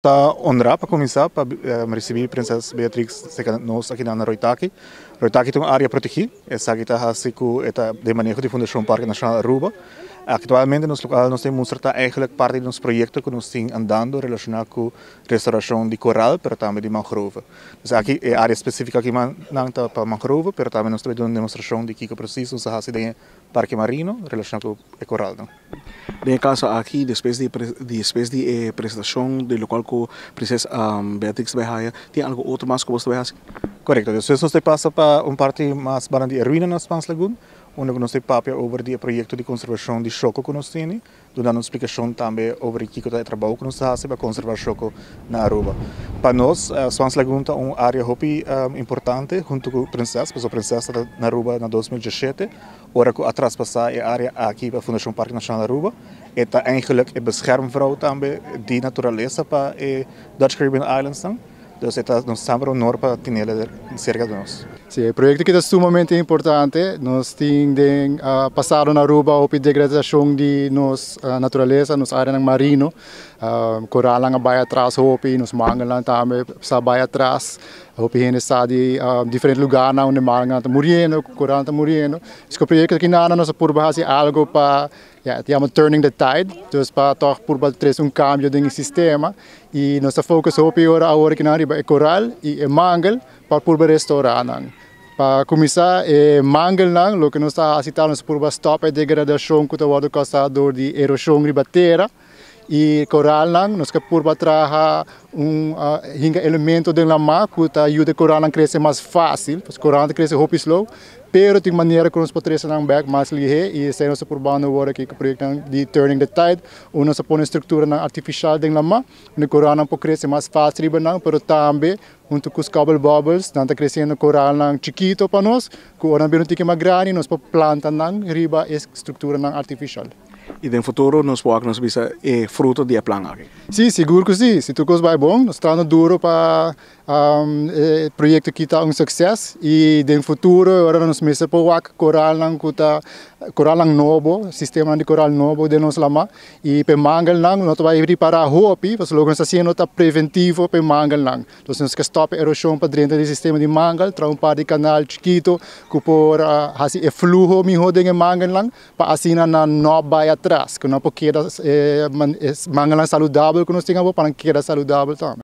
Ta honra pa cuminsa pa ricibi Prinses Beatrix cerca nos aki na Rooi Taki. Rooi Taki ta un area protegi, esaki ta haci cu e ta den maneho di Fundacion Parke Nacional Aruba. Actualmente nos local nos tin mustra ta eigenlijk parti di nos proyecto cu nos tin andando relaciona cu restauracion di coral pero tambe di mangrove. Dus aki e area specifico aki nan ta pa mangrove, pero tambe nos ta bay duna un demostracion di kico precies nos ta haci den e parke marino relaciona cu e coralnan. Den e caso aki, despues di e presentacion di locual cu Prinses Beatrix ta bay haya, tin algo otro mas cu bo ta bay haci? Corecto, despues nos ta pasa pa un parti mas banda di e ruina na Spaans Lagoon, unda cu nos ta papia over di e proyecto di conservacion di shoco cu nos tene, dunando un splicacion tambe over di kico ta e trabou cu nos ta haci pa conserva shoco na Aruba. Pa nos, Spaans Lagoon ta un area hopi importante hunto cu Prinses, pasobra Prinses ta na Aruba na 2017, ora cu a traspasa e area aki pa Fundacion Parke Nacional Aruba. E ta eigenlijk e beschermvrouw tambe di naturalesa pa e Dutch Caribbean Islands nan. Dus e ta nos semper honor pa tenele cerca di nos. Si, e proyecto aki ta sumamente importante. Nos tin den pasado na Aruba hopi degradacion di nos naturalesa, nos areanan marino. Coralnan a bay atras hopi, nos mangelnan tambe sa bay atras. Hopi hende sa di diferente lugarnan unda mangelnan ta muriendo, coralnan ta muriendo. Dus cu e proyecto aki nada nos a purba haci algo pa, ja, e yama "Turning the Tide", dus pa toch purba trece un cambio den e sistema. Y nos ta focus hopi ora awor aki nan riba e coral y e mangel pa purba restaura nan. Pa cuminsa, e mangelnan, loke nos ta haci ta nos purba stop e degradacion cu ta wordo causa door di erosion riba tera. Y coralnan, nos ke purba traha un hinga elemento den lama cu ta yuda coralnan crece mas facil, pasobra coralnan ta crece hopi slow, pero tin manera cu nos por trece nan back mas lihe, y esey nos ta purbando awor aki cu proyectonan di Turning the Tide, unda nos ta pone structuranan artificial den lama, unda coralnan por crece mas facil riba nan, pero tambe hunto cu Scubble Bubbles, nan ta creciendo coralnan chikito pa nos, cu ora nan bira un tiki mas grandi, nos por planta nan riba e structuranan artificial. Y den futuro nos por nos bisa e fruto di e plan aki? Si, sigur cu si. Si tur cos bay bon, nos ta trahando duro pa e proyecto aki ta un succes y den futuro ora nos mester por wak coralnan cu ta coralnan nobo, sistema di coral nobo den nos lama, y pe mangelnan no ta bay ripara hopi, pasobra loke nos ta haciendo ta preventivo pe mangelnan. Entonces nos ke stop erosion pa drenta di sistema di mangel, traha un par di canal chikito cu por haci e fluho miho den e mangelnan, pa asina nan no bay atras, cu no por keda mangelnan saludabel cu nos tin abo, pa nan keda saludabel tambe.